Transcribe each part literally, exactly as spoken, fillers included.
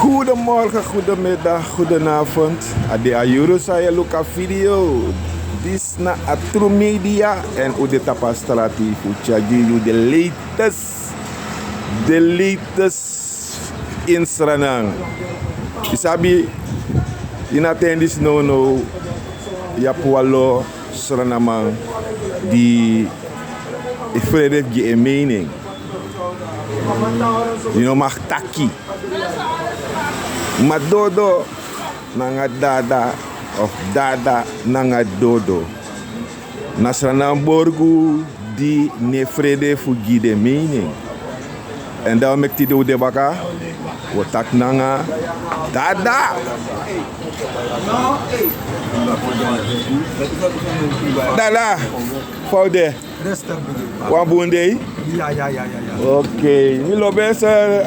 Goedemorgen, goedemiddag, goedenavond. A de a yuru san yu e luku a video. Disi na a True Media èn un de tapu a strati fu tyari yu de latest, de latest in Sranan. Yu sabi, ini a ten disi nownow yu abi wan lo Srananman di e frede fu gi en mening. Yu no mag taki. Ma dodo nanga dada of dada nanga dodo. Na Sranan borgu di no e frede fu gi den mening. Èn dan wi meki tide un de baka, wi o taki nanga dada. Dada, fa u de? Rustig, bigi. Wan bun dei? Ya, ya, ya, ya, ya. Oké, mi lobi en so,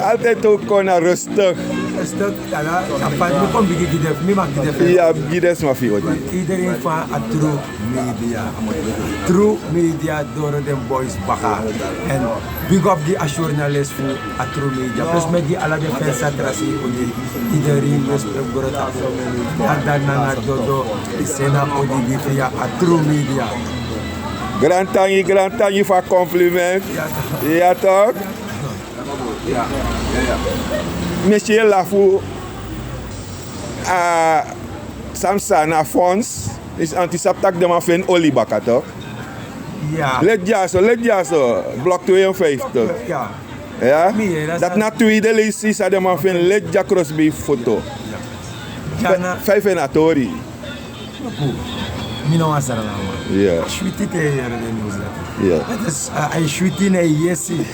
altijd ook kon na rustig. Rustig, dada, ya, fa mi kon bigi gi den, mi mag gi den. Ya, gi den sma fu yu odi. Iedereen van a True Media. True Media doro den boys baka. Èn big up gi a journalist fu a True Media. Plus meki ala den fans a trasi odi. Iedereen respect gro tapu. Dada nanga dodo, yu seni a odi gi fu yu a True Media. Grantangi, grantangi fu a compliment. Ya, toch. Ya, toch? Ya, ya, ya. Mi si yu lafu, a, san mi sa na fonds. Yu sabi taki den man feni oli baka, toch? Ya. Leti dyaso, leti dyaso. Blok tweeënvijftig. Ya. Ya? Mi yere dati na tweede leisi san den man feni leti dya krosbei foto. Ya. Fa yu feni a tori? Luku, mi no wan Sranan man. Ya. Switi te yu yere den nyunsu dati. Ya. Dati is, a, a e switi na yu yesi.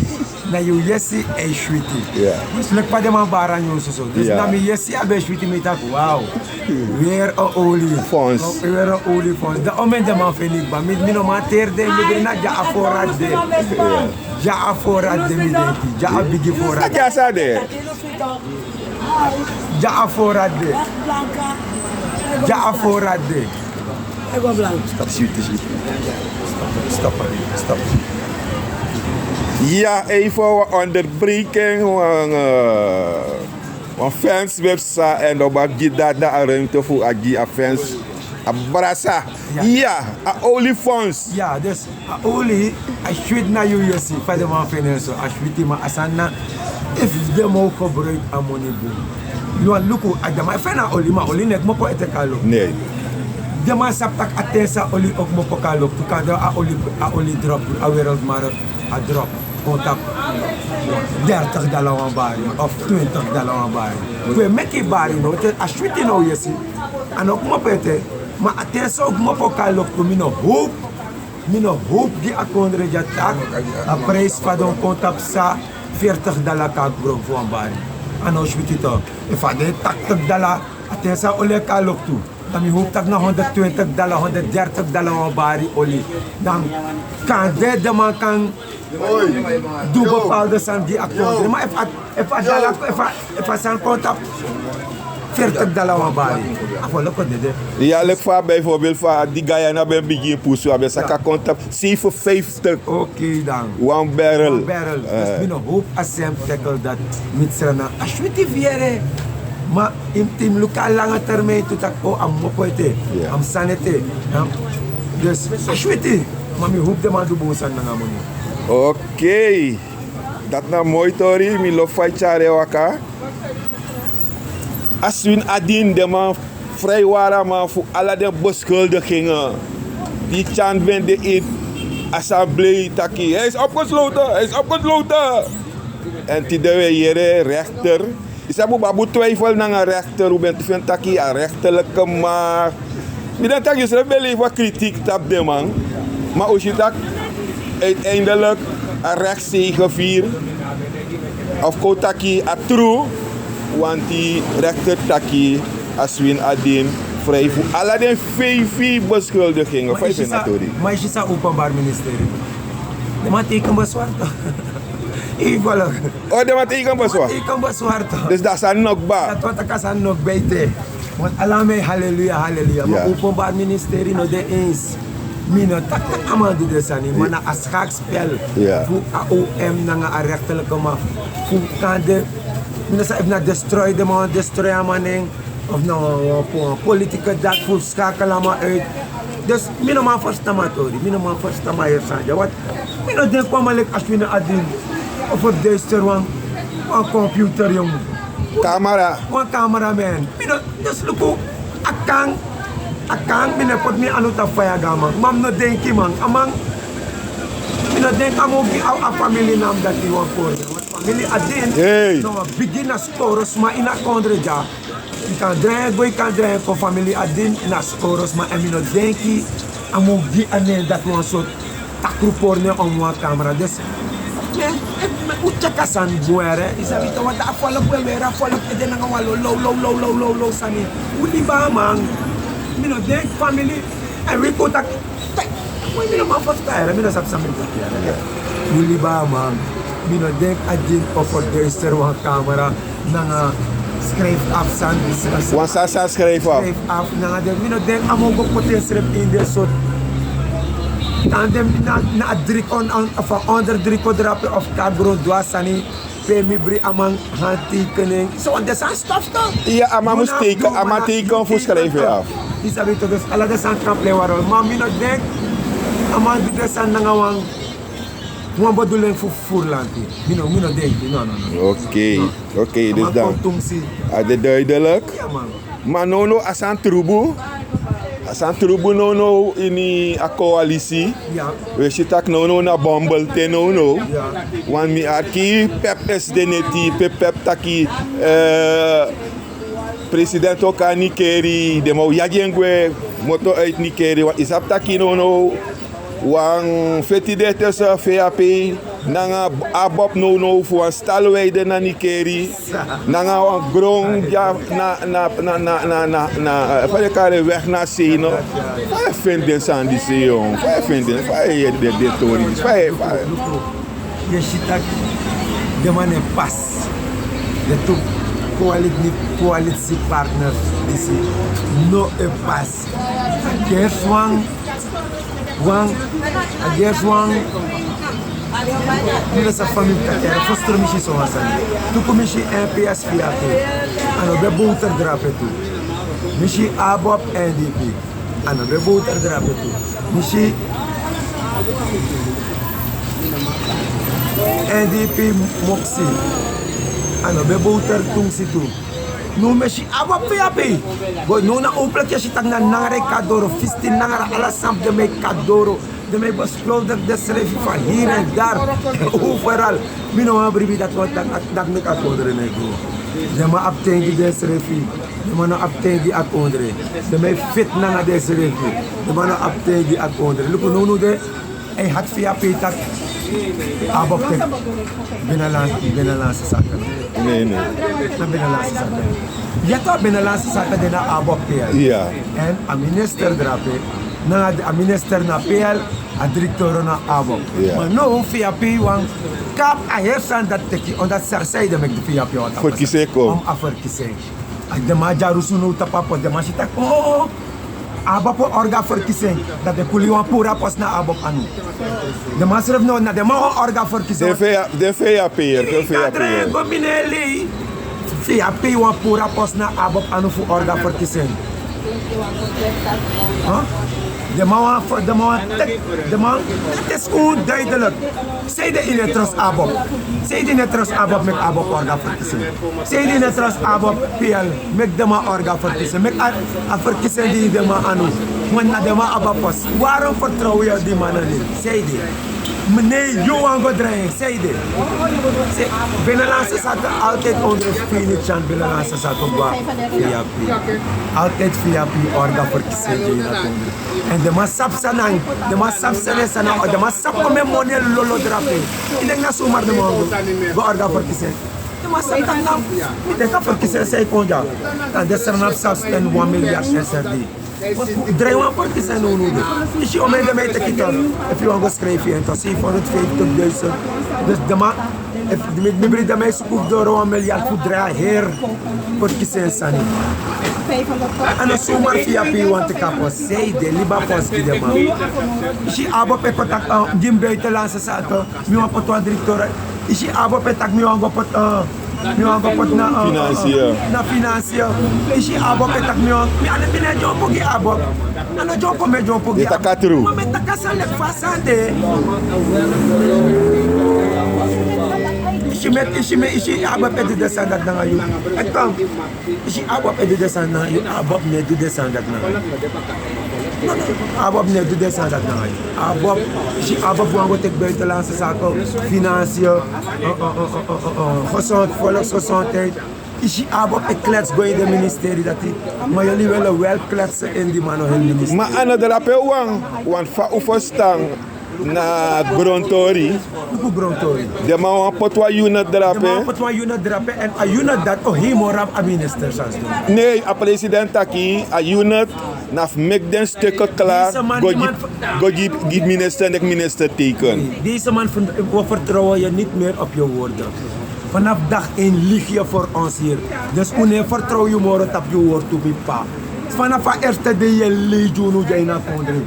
Na yu yesi e switi. Ya. Dus leki fa den man bari a nyunsu so. Dus na mi yesi a ben switi, mi taki wow. Weri a oli fonds. Weri a oli fonds. Dan omeni den man feni kba. Mi, mi no man teri den, mi bigin na dya a fora de. Ya. Dya a fora de, mi denki. Dya a bigi fora de. Dya a fora de. Dya a fora de. Stop, switi, switi. Stop, stop, stop. Ya, even wan onderbreking, wan, eh, wan fans ben psa èn dan un gi dada a ruimte fu a gi a fans a brasa. Ya. Ya, a oli fonds. Ya, dus a oli, a switi na yu yesi, fa den man feni en so, a switi, ma a sani na, efu den man o gebruiki a moni bun. Yu wani luku, a den man e feni a oli, ma oli no e kmopo ete kon na loktu. Nee. Den man sabi taki a ten san oli o kmopo kon na loktu, kande a oli, a oli drop, a wereldmarkt a drop. Kon tapu dertig dala wan bari, of twintig dala wan bari. Pe meki bari no, te a switi na yu yesi, a no kmopo ete, ma a ten san o kmopo kon na loktu, mi no hopu, mi no hopu gi a kondre dya taki a prijs fa den o kon tapu san veertig dala kan gebruiki fu wan bari. A no switi toch. Efu a de tachtig dala, a ten san oli e kon na loktu. Dan mi hopu taki na honderdtwintig dala, honderddertig dala wan bari oli. Dan kande den man kan du bepaalde sani gi a kondre. Ma efu a, efu a dala, efu a, efu a sani kon tapu veertig dala wan bari, a foloko dede. Ya, leki fa bijvoorbeeld fa di Guyana ben bigin pusu, a ben saka kon tapu zevenenvijftig. Oké dan. Wan barrel. Wan barrel. Eh. Dus mi no hopu a sem tackle dati, mi Sranan. A switi fu yere. Ma yu mus, yu mus luku a lange termijn tu taki, o, a mus kmopo ete. Ya. A mus sani ete. Ya. Dus a switi. Ma mi hopu den man du bun sani nanga moni. Oké. Dati na moi tori, mi lobi fa yu tyari en waka. A Swin Adin, den man frijwari a man fu ala den beschuldigingen. Di Tyan ben de ini assemblee taki hij is opgesloten, hij is opgesloten. Èn tide wi e yere rechter. Yu sabi un ben abi twijfel nanga rechter, un ben tu feni taki a rechterlijke macht. Mi denki taki yusrefi ben lever kritiek tapu den man. Ma un si taki uiteindelijk a recht zegevier. Of kon taki a tru, want di rechter taki a Swin Adin vrij fu ala den vijf beschuldigingen. Fa yu feni a tori? Ma yu si san Openbaar Ministerie. Den man teken bezwaar toch. Yu follow. O, den man teken bezwaar. Teken bezwaar toch. Dus dati a sani no kba. Dati wani taki a sani no kba ete. Want ala man e haleluya, haleluya. Ma Openbaar Ministerie no de eens. Mi no taki a man du den sani, ma na a schaakspel fu a O M nanga a rechterlijke macht. Fu kande Mi no sabi efu na destroy den man wani destroy a man nen, of na wan wan wan politike dati fu skakel a man uit. Dus mi no man ferstan mi a tori, mi no man ferstan mi a heri sani dya want mi no denki wan man leki Ashwini Adin o ferduister wan wan computer yongu. Kamera. Wan kamera man. Mi no dus luku a kan a kan mi no e poti mi anu tapu faya go a man ma mi no denki man a man. Mi no denki a mu gi a famili na mi dati wan kori. Famili Adin na wan bigi na skoro sma ini a kondre dya. Yu kan drai en go yu kan drai en kon famili Adin na skoro sma èn mi no denki a mu gi a nen dati wan sortu takru pori nen omu wan kamera dus. Un tyeki a sani bun were yu sabi tawata a folok ben were a folok ede nanga wan low low low low low sani. Un libi a man. Mi no denki famili èn wi kon taki. Mi no man foti taere mi no sabi san mi taki. Wi libi a man. Mi no denki a din o ferduister wan kamera nanga skrijf af san. Wan sasa skrijf af. Skrijf af nanga den mi no denki a man o go poti en srefi ini den sortu. Dan den na a dri kon of a onder dri kon drape of kagron du a sani. Pe mi bri a man han tekening so wan den sani stof to. Iya a man mus teken a man teken fu skrijf en af. Yu sabi to dus ala den sani kan plei wan rol ma mi no denki a man du den sani nanga wan wan bedoeling fu furu lanti. Mi no mi no denki no no no. Ok. Ok dus dan a de duidelijk. Ma nownow a sani trubu. A sani trubu nownow ini a koalisi. Wi e si tak' nownow na bombel te nownow. Wan mi arki pep esi de neti pe pep taki president o kon na nikeri den man o yagi en gwe. Moto uiti nikeri wan yu sabi taki nownow wan feti de tusu feya pei nanga abob nownow fu wan stalwei de na nikeri. Nanga wan gron dya na na na na na na fa den kari en wèg na a sei no. Fa yu e feni den sani disi? Fa yu e feni den fa yu e yere den tori disi fa yu e fa yu e si taki den man no e pasi. Den tu koalitsi partners disi no e pasi. A gersi wan wan a gersi wan. Mi no sabi fa mi mus taki a de fostromi si so wan sani. Tuku mi si mps fiato. A no ben bowter drape tu. Mi si abob ndp. A no ben bowter drape tu. Mi si ndp moksi. A no ben bowter tungsi tu. No mi si abob fiapi. Go no na opleki a si taki na nangara e kadoro fisti nangara ala sampu den mi e kadoro. Den mi e besklowdek den srefi fan hiri en dari. Overal. Mi no wan bribi dati wan taki dati meki a kondre no e go. Den man abi ten gi den srefi. Den man no abi ten gi a kondre. Den mi e feti nanga den srefi. Den man no abi ten gi a kondre luku nownow de. Ei hati fi a pei taki. Abob teki. Binalansi saka. Nene. Na binalansi saka. Yata binalansi saka de na abob pei. Èn a minister drape. Na a minister na pei. A direktoro na abob. Ma no fi a pei wan. Kapu a heri sani dati teki on dati sari san yu de meki di fi a pei wan tapu a ferkisi en. A den man dyarusu now tapu a posi den man si taki. Abob o orga ferkisi en. Dati den kuli wan puru a posi na abob anu. Den man srefi no na den man wan orga ferkisi en. Den fei a pei. Go mi no e lei. Fi a pei wan puru a posi na abob anu fu orga ferkisi en. Den man wan den man wan teki den man teki skun duidelik. Sei de ini e trust abob. Sei de ini e trust abob meki abob orga ferkisi en. Sei de ini e trust abob pei. Meki den man orga ferkisi en meki a ferkisi en di ini den man anu. Wan na den man abi a posi. Waron fertrow yu a di man na ni? Sei de. Mene yu wan go drai en sei de. Binalansi saka altid ondro fini tyan binalansi saka go a fi a pei. Altid fi a pei orga ferkisi en de ini a kondre. Èn den man sabi san nanga den man sabi san nanga san nanga den man sabi kon mi en moni e lolo drape. Yu denki na sumar den man go orga ferkisi en? Den man sabi taki na mi denki a ferkisi en san e kon dya. Dan den srana fu sabi spen wan miliard en seri di. Drai wan ferkisi en no no de. Yu si omeni den mi e teki tan. Efu yu wan go skrijfi en tan seifonderdfeiftig duisend. Dus den man efu mi bri den mi e suku fu doro wan miliard fu drai a heri. Ferkisi en sani. A no sumar fi a pei wan teki a posi sei de libi a posi gi den man. Yu si abob e kon taki gi mi buitenlanse saka. Mi wan poti wan direktoro. Yu si abob e taki mi wan go poti. Mi wan go poti na financier. Na financier. Isi abob e taki mi wan mi ane mi na dyompo gi abob. Ano dyompo mi e dyompo gi. Takatru. Ma mi e taki a san leki fa a san de. Isi mi e isi mi isi abob e du den sani dati nanga yu. Isi abob e du den sani nanga yu. Abob no e du den sani dati nanga yu. Abob no e du den sani dati nanga yu. Abob isi abob wan go teki buitenlandse sake, financier, gezondheid, volksgezondheid. Isi abob e klets go ini den ministeri dati. Ma yuli wele wel klets ini di man no heri ministeri. Ma ano drape wan wan fa un ferstan na grontori. Luku grontori. Den man wan poti wan unit drape. Den man wan poti wan unit drape èn a unit dati o hei moro abi a minister san ston. Nei, a president taki a unit na fu meki den steke kla. Go gi minister neki minister teken. Deze man wi vertrouwen je niet meer op je woorden. Vanaf dag één lieg je voor ons hier. Dus un no e vertrouw yu moro tapu yu wortu mi p'pa. Vanaf a eerste dei yu e lei gi unu dya ini a kondre.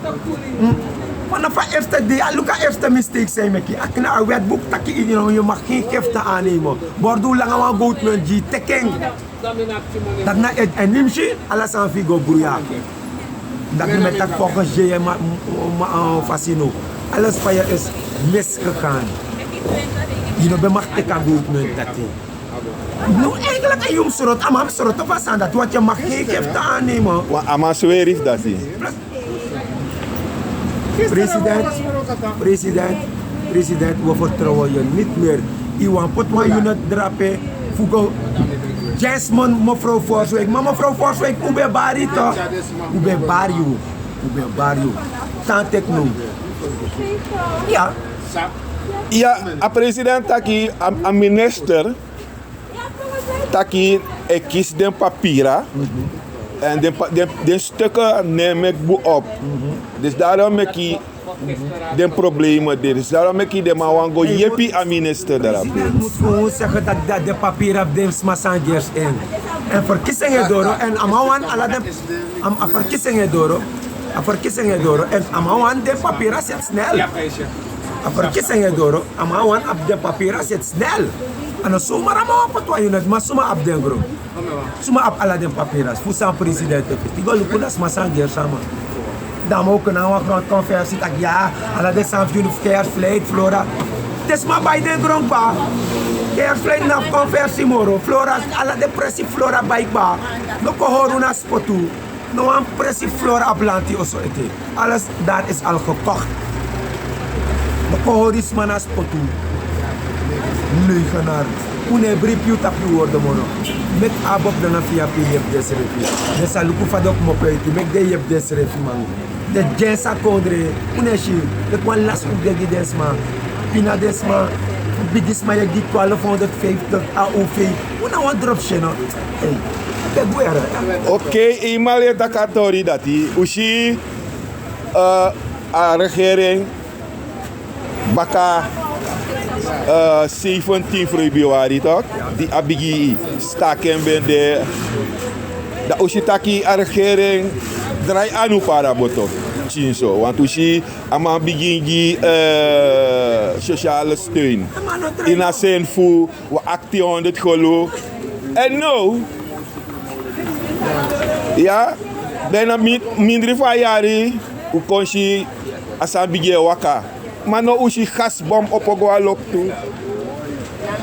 Vanaf a eerste dei a luku a eerste mistake san yu meki a kna a wetbuk taki ini yu mag gen gifte annemen. Bordu langa wan gowtment gi yu teki en. Dati na en nimsi. Ala sani fu yu go bruya. Dati mi e taki fokus gi yu ma fasi no. Ala sani fu yu is misgegaan. Yu no ben mag teki a gowtment dati. No, eigenlik a yu mus roto a man mus roto fu a sani dati wati yu mag gen gifte annemen. A man sweri fu dati. President, president, president, wi vertrouwen je niet meer. Yu wan poti wan unit drape fu go. Yes man, mevrouw Forswijk, ma mevrouw Forswijk un ben bari tok. Un ben bari yu. Un ben bari yu. Tan teki no. Ya. Ya, a president taki a minister taki e kisi den papira. Èn den steke no e meki bun op. Dus darom meki den probleme de dus darom meki den man wani go yepi a minister drape. Mus fu un sege taki den papira fu den sma san gersi en. Èn ferkising e doro èn a man wani ala den a ferkising e doro. A ferkising e doro èn a man wani den papira seti snel. A ferkising e doro a man wani abi den papira seti snel. A no sumar a man wan poti wan unit ma suma abi den gron. Suma abi ala den papiras fu san president e fiti go luku na sma san gersi a man. Dan a man o kon nanga wan grondkonversi taki ya, ala den sani fu yu fu kersfleit flora. Den sma bai den gron kba. Kersfleit na fu konversi moro flora. Ala den presi flora bai kba. No kon hori unu a spotu. No wan presi flora abi lanti oso ete. Alles daar is al gekocht. Boko hori sma na spotu. Leugenar. Un no e bribi yu tapu yu wordo moro. Meki abob nanga fi yu abi yepi den srefi. Den sa luku fa den o kmopo eti meki den yepi den srefi man. Den gi en sa kondre. Un no e si. Meki wan lasi un de gi den sma. Pina den sma. Bigi sma yu e gi twalf honderd vijftig a un fei. Un na wan dropu seno. Ei. Pe gwe ara. Okei. Yu man yu e taki a tori dati un si a regering baka seifentin februari tok. Di a bigi staken ben de dan un si taki a regering drai anu para boto. Pikin so want un si a man bigin gi sosiale steun ini a sen fu wan akti honderd golu. Èn now ya bina mindri fu a yari un kon si a sani bigin e waka. Ma now un si gasbom opo go na loktu.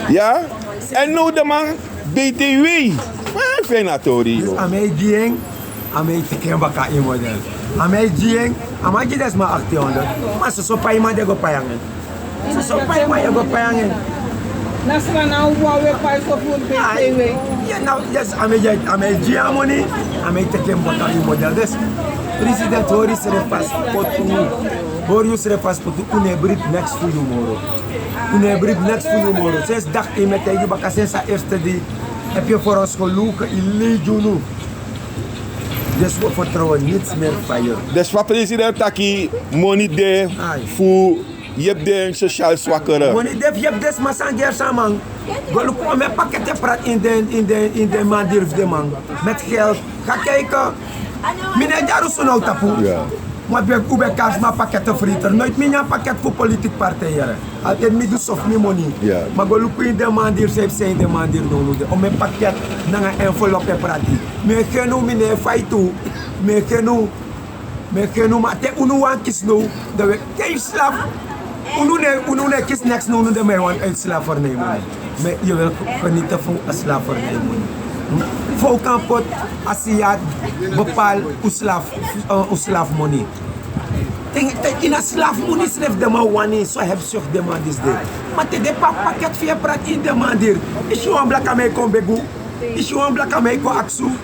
Ya. Èn now den man beiti wei. Fa yu e feni a tori? A man e gi en. A man e teki en baka ini model. A man e gi en. A man gi den sma akti honderd. Ma soso paiman di e go pai nanga en. Soso paiman e go pai nanga en. Na sma na un wan we pai so fu un beiti wei. Ya now yes a man e gi en a moni. A man e teki en baka ini model dus. President hori yusrefi fasi potu. Hori yusrefi fasi potu. Un no e bribi neks fu yu moro. Un no e bribi neks fu yu moro sensi daki yu mi e taigi yu baka sensi a erste dei. Epi yu foros go luku yu lei gi unu. Dus wi o fertrouwen nits meri fa yu. Dus fa president taki moni de fu yepi den sosial swakere. Moni de fu yepi den sma san gersi a man. Go luku wan mi e paketi e prati ini den mandiri fu den man. Meti geld. Ga kiki. Mi no e dyarusu now tapu. Ma ben, un ben kari sma paketfriter. Noiti mi nyan paket fu politik partij yere. Altijd mi du so fu mi moni. Ma go luku ini den man diri san yu psa ini den man diri now, no de. O mi en paket nanga envelop e prati. Mi e gi en now, mi no e faiti unu. Mi e gi en now. Mi e gi en now, ma te unu wani kisi now, dan wi e kisi slafu. Unu no e, unu no e kisi neks now, unu de, mi e wani uit slavernij moni. Mi e, yu wil genieten fu a slavernij moni. Fa un kan poti a siya bepaal un slaf, eh, un slafmoni. Te, te ini a slafmoni srefi den man wani, so hebzucht den man disi de. Ma te den pa-, paket fu yu e prati ini den man diri. Yu si wan blakaman e kon begi unu. Yu si wan blakaman e kon aksi unu.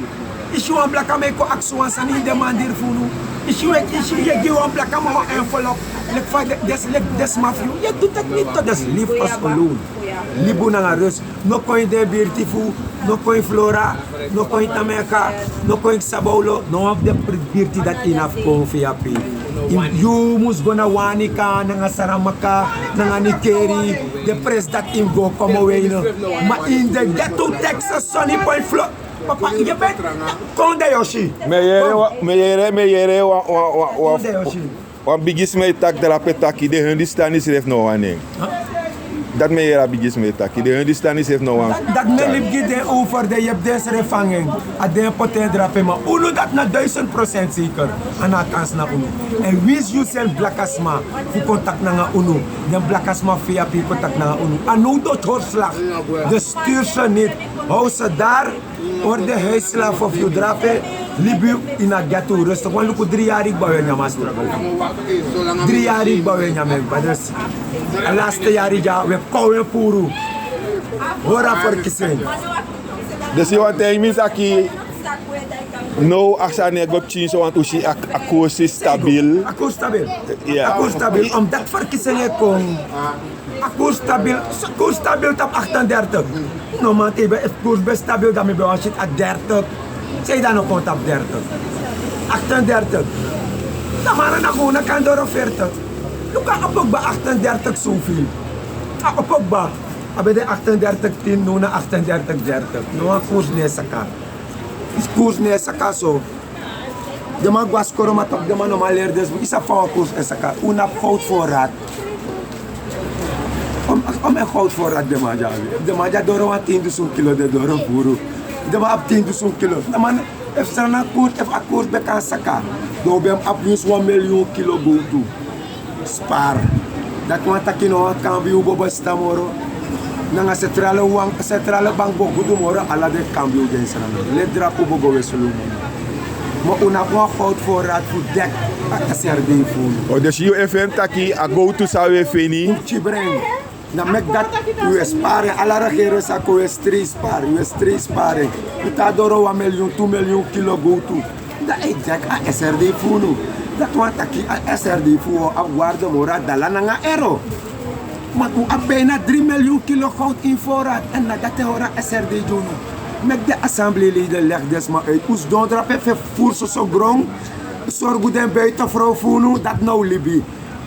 Yu si wan blakaman e kon aksi wan sani ini den man diri fu unu. Yu si wan, yu si yu e gi wan blakaman wan envelop. Leki fa den, den, leki den sma fu yu. Yu e du taki mi to dus leave us alone. Libi unu nanga rust. No kon ini den birti fu, no kon ini Flora, no kon ini Tameka, no kon ini Sabaulo, no wan fu den pri-, birti dati yu no abi kon fu yu abi. Yu mus go na Wanica, nanga Saramacca, nanga Nickerie, den presi dati yu mus go komowe ini. Ma ini den ghetto, Texas, Sunny Point, Flo-, papa, yu ben kon de yosi. Mi e yere, mi e yere, mi e yere wan, wan, wan, wan. Kon de yosi. Wan bigisma e taki drape taki den Hindustani srefi no wani en. Dati mi e yere a bigisma e taki, den Hindustani srefi no wani. Dati mi e libi gi den over, den yepi den srefi anga en. A den poti en drape, ma unu dati na duizend procent zeker. A no abi kansi na unu. En winsi yu seni blakasma fu kon taki nanga unu, den blakasma fu yu abi kon taki nanga unu. A no doti hori slag. Dus stuur ze niet. Hou ze daar. Hori den huisslaaf fu yu drape, libi ini a ghetto rustig. Wan luku dri yari kba wi e nyan a struggle. Dri yari kba wi e nyan en kba. Dus a laatste yari dya wi e kon wi e puru. Hori a verkiezing. Dus yu wani taigi mi taki now a sani e go pikin so, want un si a, a koers stabiel. A koers stabiel. A koers stabiel, omdat verkiezing e kon. A koers stabiel, so koers stabiel tapu achtendertig. No man, te ben, efu koers ben stabiel, dan mi ben wani si a dertig. San yu dan no kon tapu dertig? Achtendertig. Dan man na go na kan doro veertig. Luku a opo kba achtendertig zoveel. A opo kba. A ben de achtendertig tien, now na achtendertig dertig. No wan koers no e saka. Koers no e saka so. Den man go na skoro, ma toch den man no man leri den sma. Yu sabi fa wan koers e saka. Un no abi goudvoorraad. Omeni goudvoorraad den man dya abi? Den man dya doro wan tin dusun kilo, den doro puru. Den man abi tin dusun kilo. Den man, efu sani na koers, efu a koers ben kan saka, dan un ben abi winsi wan miliyun kilo gowtu. Spaar. Dati wani taki no wan kambiu bo bestaan moro. Nanga centrale wan, centrale bank bo gudu moro, ala den kambiu den sani. Leti drape bo go weselu moro. Ma un no abi wan goudvoorraad fu deki a S R D fu unu. O, dus yu e feni taki a gowtu san un e feni, un tyari en. Na meki dati un e spaar en, ala regering sa kon, un e strei spaar en, un e strei spaar en. Un tan doro wan miliyun, tu miliyun kilo gowtu. Dan a e deki a S R D fu unu. Dati wani taki a S R D fu unu o abi waarde moro a dala nanga euro. Ma un abi bijna dri miliyun kilo goud ini voorraad. Èn na dati e hori a S R D gi unu. Meki den assembleeleden legi den sma uit. Un sidon drape fu e fufuru soso gron. Sorgu den buitenvrouw fu unu, dati na un libi.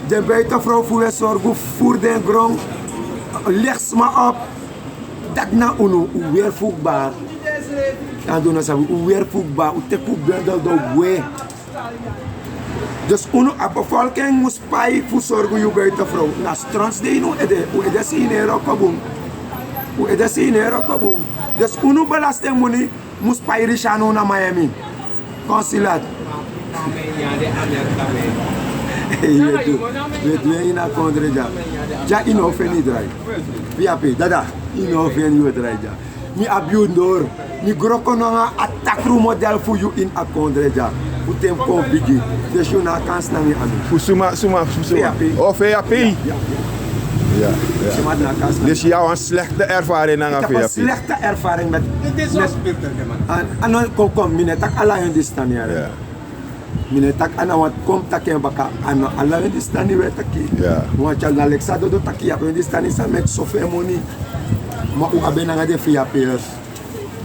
Den buitenvrouw fu un e sorgu, fufuru den gron, legi sma op. Dati na unu, un weri fu kba. Anga dati un no sabi, un weri fu kba, un teki un bendel dan un gwe. Dus unu, a bevolking mus pai fu sorgu yu buitenvrouw. Na strontsdei, no, un ede, un ede seinero kon bun. Un ede seinero kon bun. Dus unu belastingmoni mus pai reis now na Miami. Consulat. Yu e du, yu e du en ini a kondre dya. Dya yu no o feni yu drai. Fu yu ape, dada, yu no o feni yu drai dya. Mi abi yu doro. Mi gro kon nanga a takru model fu yu ini a kondre dya. Fu te mi kon bigi. Dus yu no abi kansi nanga mi. Fu suma, suma, fu suma? Fu yu ape. O, fu yu ape. Ya, ya. Ya, ya. Suma no abi kansi nanga mi. Dus yu abi wan slechte ervaring nanga fu yu ape? Slechte ervaring met, met, a, a no, kon, kon, mi no e taki ala Hindustani yere. Ya. Mi no e taki, a no wan kon taki en baka, a no ala Hindustani wi e taki. Ya. Wan tyari na leki san Dodo taki, yu abi Hindustani san meki soso fu en moni. Ma un abi en nanga den fu yu ape.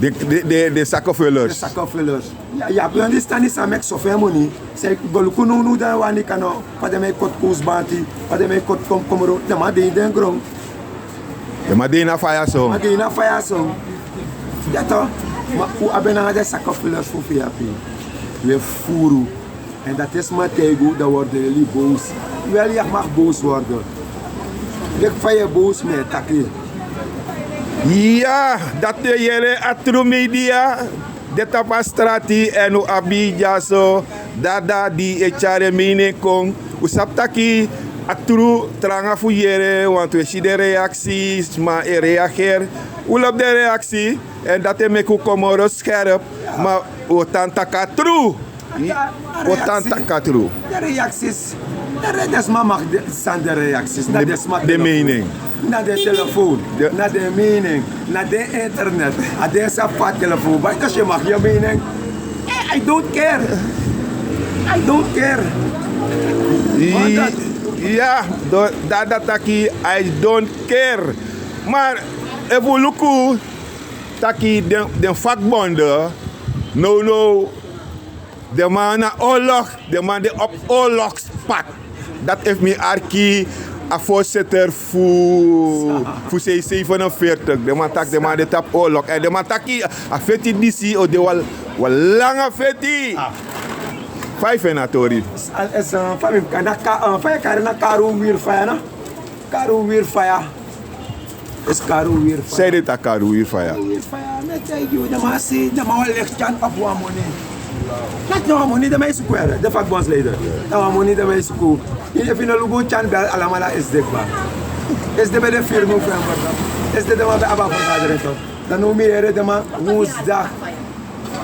Den, den, den, den sakofelers. Den sakofelers. Ya, yu abi Hindustani san meki soso fu en moni. San yu go luku now, now dan Wanica now, fa den man e koti koosbanti, fa den man e koti komkomro, den man de ini den gron. Den man de ini a faya so. Den man de ini a faya so. Ya toch, ma un abi en nanga den sakofelers fu fu yu ape. Wi e fufuru. En dat is mijn tijgu, dan worden jullie boos. Wel, je mag boos worden. Ik van je boos met taki. Ya, dati yere a tru media. De tapu a strati èn un abi dyaso dada di e tyari en mening kon. Un sabi taki a tru tranga fu yere, want un e si den reaksi, sma e reageri. Un lobi den reaksi. Èn dati e meki un kon moro skerp. Ma un o tan taki a tru. Un o tan taki a tru. Den reaksis. Den sma mag sani den reaksis na den sma telefoon. Na den telefoon, na den mening, na den internet. A den sa fu a telefoon bai, dus yu mag yu mening. I don't care. I don't care. Ya, dada taki I don't care. Maar efu un luku taki den vakbonden, nownow den man na oorlog, den man de op oorlogspad. Dati efu mi arki a voorzitter fu fu c zevenenveertig, den man taki den man de tapu oorlog èn den man taki a feti disi o de wan langa feti. Fa yu feni a tori? Fa yu kari na karu wiri faya na? Karu wiri faya. Isi karu wiri faya. San yu de taki karu wiri faya? Wiri faya, mi e taigi yu, den man si den man wani legi tyan ofu wan moni. Dati na wan moni den man e suku yere, den vakbondsleider. Na wan moni den man e suku. Efu yu no luku un tyan bel alamala esde kba. Esde ben de firi november. Esde den man ben abi a vergadering. Dan now mi yere den man woensdag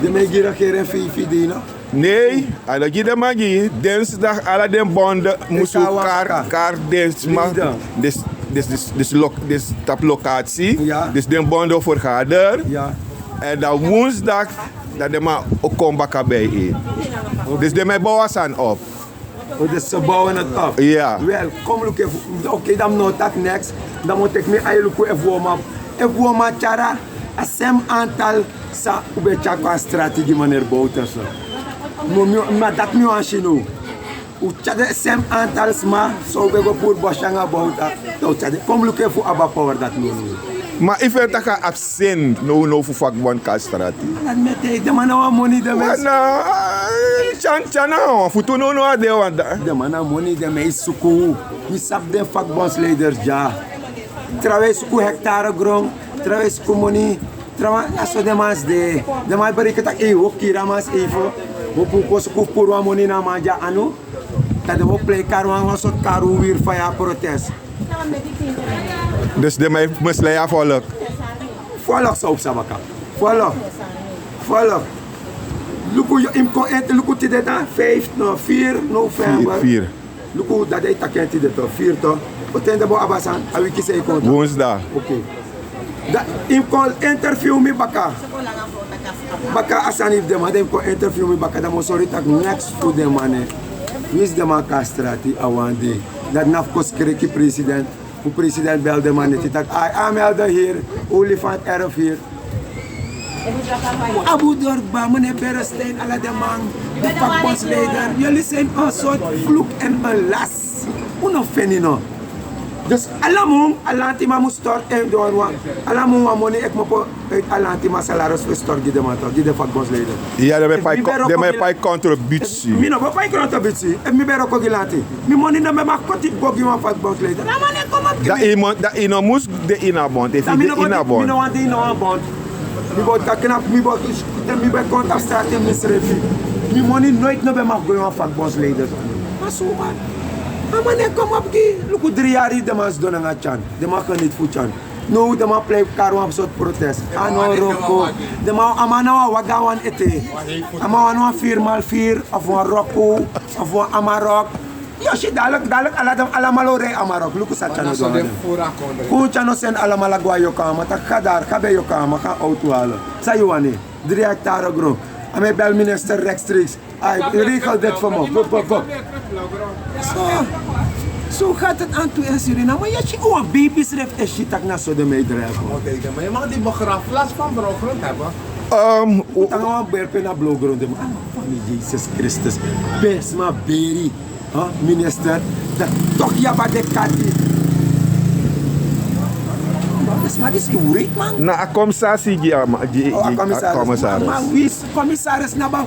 den man e gi regering feifi dei no? Nei, a no gi den man gi. Dinsdag ala den bonden musu kari den sma. Disi tapu lokatsi. Disi den bonden o fergader. Èn dan woensdag dan den man o kon baka bijeen. Disi den man e bow a sani op. Disi se bow en a top. Wel, kon mi luku efu. Okei, dan mi no o taki neks. Dan mi o teki mi ai luku efu wi o man, efu wi o man tyari a sem antal san un ben tyari kon a strati gi maneri bowta so. Ma dati mi wani si now. Un tyari den sem antal sma san un ben go puru bosi nanga bowta. Dan un tyari den, kon mi luku efu un abi a power dati now. Ma efu yu e taki a abi sen nownow fu vakbond kon a strati. Dati mi e taigi yu, den man na wan moni den man e suku. Tyan tyan na wan futu nownow a de wan dati. Den man na moni den man e suku. Mi sabi den vakbondsleiders dya. Trawan e suku hektare gron, trawan e suku moni. Trawan na so den man si de. Den man e bereiki taki ei wi o kiri a man si efu wi o puru kon suku fu puru wan moni na a man dya anu. Dan den wi o plei kari wan sortu karu wiri faya protest. Dus den man e mislei a volk. Volk san un psa baka? Volk. Volk. Luku yu mus kon enter luku tide dan vijf no vier november. Luku dati e taki en tide to vier to. Oten den bo abi a sani a wiki san e kon to. Woensdag. Okei. Dan yu mus kon interview mi baka. Baka a sani fu den man dan yu mus kon interview mi baka dan mi o sori taki neks fu den man ne. Winsi den man kon a strati a wan dei. Dati na fu kon skreki president. Fu president bel den man neti taki ai a melden hiri. Olifant erf hiri. Abu dorkba mene berestein ala den man. De vakbondsleider yuli sen en sort fluk en en las. Un no feni no. Dus ala mun a lantiman mus stort en don wan. Ala mun wan moni e kmopo. Uit a lantiman salaris fu e stort gi den man to gi den vakbondsleider. Ya den man e pai kontributsi. Mi no ben pai kontributsi efu mi ben roko gi lanti. Mi moni no ben man koti go gi wan vakbondsleider. Dan yu no mus de ini a bond efu yu de ini a bond. Mi no wan de ini a bond. Mi bo taki na mi bo. Mi ben kon tapu strati mi srefi. Mi moni noiti no ben man go gi wan vakbondsleider. Ma suma a man e kon man gi. Luku dri yari den man sidon nanga tyan. Den man geniti fu tyan. Now den man plei kari wan sortu protest. A no roko. Den man a man na wan waga wan ete. A man wani wan firi mal firi of wan roko of wan amarok. Yu o si dalek dalek ala den alamala o rei amarok luku san tyano du anga den. Fu tyano seni alamala go a yokohama taki ga dari ga ben yokohama ga owtu hala. San yu wani? Dri hektare gron. A mi e bel minister rekstriks. Ai regel deti fu mi. Go go go. So gaat het aan toe in Suriname. Yu e si wan baby srefi e si taki na so den mi e drai. Yu mag die begraafplaats van blauwgrond hebben. Tanga wan beri pe na blauwgrond den man. Fami yesus kristus. Pe sma beri. Minister. Dati toki yu abi a dekati. Sma disi yu writ man. Na a komisari gi a man gi a komisari. Ma wi komisaris na bau.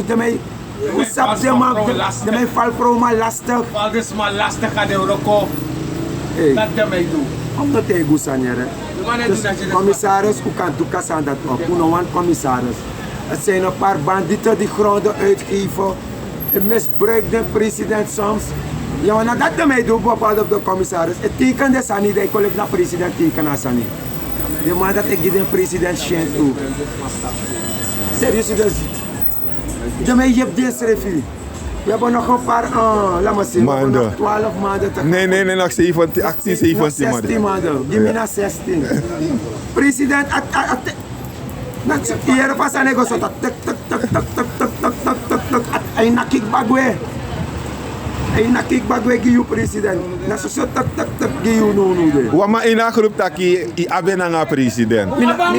dus den mi e, un sabi den man, den mi e fal frow man lastig. Fal den sma lastig a den wroko. Dati den mi e du. Omdat hij gusan yere. Dus commissaris, un kan du kasanda toch, un no wani commissaris. Het zijn een paar bandieten die gronden uitgeven. En misbruik den president soms. Ya, wan na dati den mi e du, bepaalde of de commissaris e teken den sani, dan e kon leki na president teken a sani. Den man dati e gi den president syen tu. Serieus dus. Den mi e yepi densrefi. We hebben nog een paar, eh, laat maar zien, we hebben nog twaalf maanden te gaan. Nee, nee, nee, nog zeventien, achttien, zeventien maanden. Zestien maanden. Gi mi na zestien. President, at, at, at, na, yu yere fa sani e go so, tak, tak, tak. A e naki kba gwe. A e naki kba gwe gi yu, president. Na soso tak, tak, tak gi yu nownow de. Wan man ini a groep taki yu abi en nanga president. Mi na, mi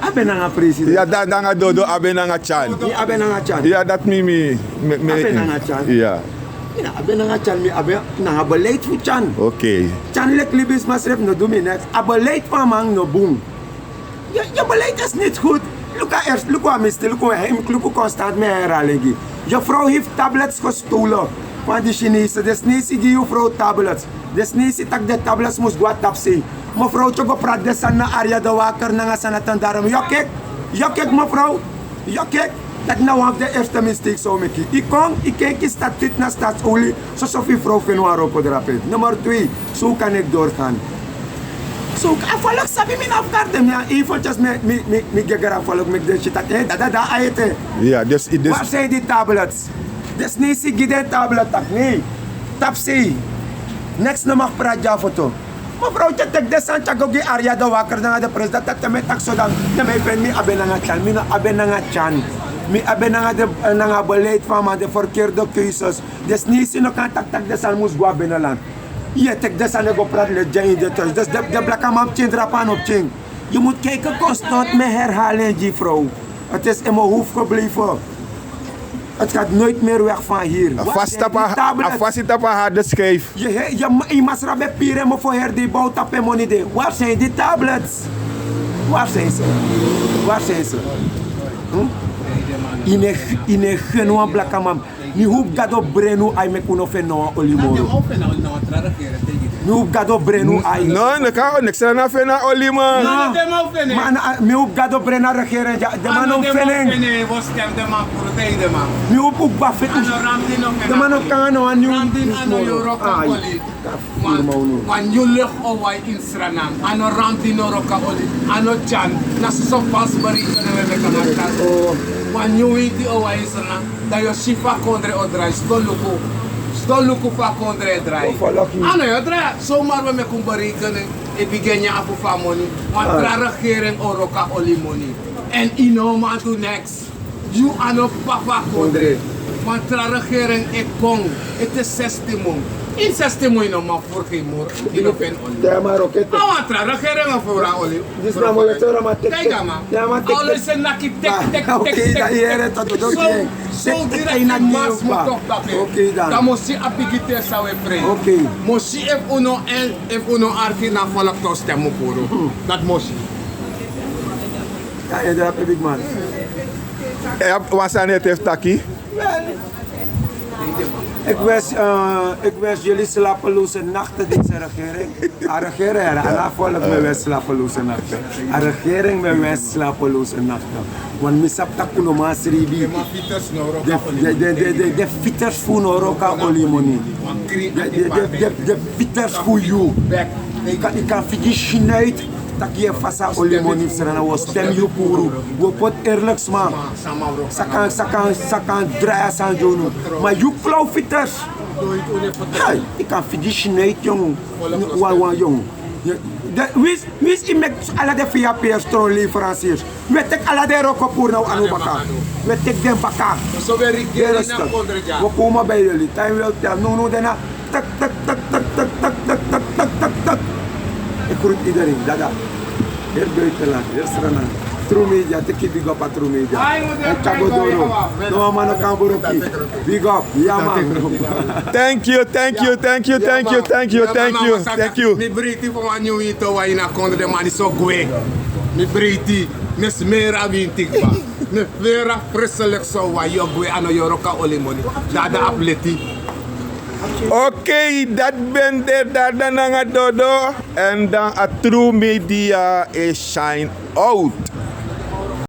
abi en nanga president. Ya, dan, nanga Dodo abi en nanga Tyan. Mi abi en nanga Tyan. Ya, dati mi, mi, mi, mi abi en nanga Tyan. Ya. Mi na abi en nanga Tyan, mi abi en nanga beleid fu Tyan. Oké. Tyan leki libisma srefi no du mi neks. A beleid fu a man no bun. Je, je beleid is niet goed. Luku a eerst, luku a misti, luku a hem, luku constant mi herhaling. Je vrouw heeft tablets gestolen van die Chinezen. De Chinezen gi yu vrouw tablets. De Chinezen taki den tablets mus go na tapsei. Mevrouw, yu go prati den sani na area de waker nanga Sanatan Dara. Yu o keki, yu o keki mevrouw. Yu o keki. Dati na wan fu den eerste mistake san un meki. Yu kon, yu keki statut na Staatsolie. Soso fu yu vrouw feni wan wroko drape. Nummer twee, so kan ik doorgaan. So a volk sabi mi na fu garde mi, a eventyes mi, mi, mi, mi geger a volk, meki den si taki, eh, dada, dada, a ete. Ya, dus, dus. Waar zijn die tablets? De Chinezen gi den tablet taki, nee. Tapsei. Neks no mag prati dya foto. Mevrouw, te teki den sani te go gi area de waker nanga den president, te mi e taki so dan, dan mi e feni mi abi en nanga Tyan, mi no abi en nanga Tyan. Mi abi en nanga den, eh, nanga beleid fu a man, den verkeerde keuzes. Den Chinezen no kan taki taki den sani mus go na binnenland. Yu e teki den sani e go prati leti dya ini den thuis. Dus den, den blakaman pikin drape a no pikin. Yu mus kijken constant, mi e herhaal en gi yu vrouw. Het is in mijn hoofd gebleven. Het gaat nooit meer weg van hier. A fasi tapu a, a fasi tapu a harde schijf. Yu, yu, yu masra ben piri en mofo heri di yu bow tapu en moni de. Waar zijn die tablets? Waar zijn ze? Waar zijn ze? Hm? Yu no e, yu no e geni wan blakaman. Mi hopu Gado breni un ai meki un no feni na wan oli moro. Mi hopu Gado breni un ai. No, no kan, neks na feni na oli man. No. Ma na, mi hopu Gado breni a regering dya, den man no feni en. Mi hopu un gba feti. Den man no kan na wan nyun. Ai. Wan, wan nyun legi owai ini Sranan. A no Ramdi, no Roka Oli, a no Tyan. Na soso falsi berichten we meki nanga Tyan. Wan nyun winti owai ini Sranan. Dan yu o si fa kondre o drai. Sidon luku. Sidon luku fa kondre e drai. A no yu o drai. Zomaar we meki un berekening. E bigin nyan afu fu a moni. Wan tra regering o wroko a oli moni. Èn yu no man du neks. Yu a no papa fu a kondre. Wan tra regering e kon, ete sesti mun. Ini sesti mun yu no man furu gen moro, yu no feni oli. A wan tra regering o furu a oli. Disi na mo yu tori a man teki. Teki a man. A oli se naki teki, teki, teki, teki. So, so direct yu mas mu toki dape. Dan mi o si a bigi ten san we prei. Mi o si efu un no en, efu un no arki na folok ten stem un furu. Dati mi o si. Ya, yu e drape, bigi man. Ya, wan sani ete fu taki. Ik wens, eh, ik wens jullie slapeloze nachten, deze regering. A regering, a na volk mi e wens slapeloze nachten. A regering mi e wens slapeloze nachten. Want mi sabi taki un no man sribi. Den, den, den, den, den fiters fu un no wroko a oli moni. Den, den, den, den, den fiters fu yu. Yu kan, yu kan figi snuit. Taki yu e fasa olimoni fu srana, wi o stem yu puru. Wi o poti erliksma. Sakan sakan sakan drai a sani gi unu. Ma yu klowfiters, yu kan figi snei yongu. Wan wan yongu. Winsi yu meki ala den fia peri stron leveransiers, wi e teki ala den wroko puru na wi anu baka. Wi e teki den baka. Wi o kon mus bai yoli taimi wi o tel nownow den na. Tak tak tak tak tak tak tak tak tak tak tak tak. Ik groet iedereen, dada. Heel buitenland, heel Sranan. True media, teki big up a true media. En tago doro. No man no kan boroki. Big up, ya man. Thank you, thank you, thank you, thank you, thank you, thank you, thank you. Mi breiti fu wan nyun winti wan ini a kondre, den man disi o gwe. Mi breiti. Mi smeri a winti kba. Mi feri a frisseliki sowan, yu o gwe, a no yu o wroko a olimoni. Dada abi leti. Oké, dati ben de dada nanga dodo. En dan a true media e shine out.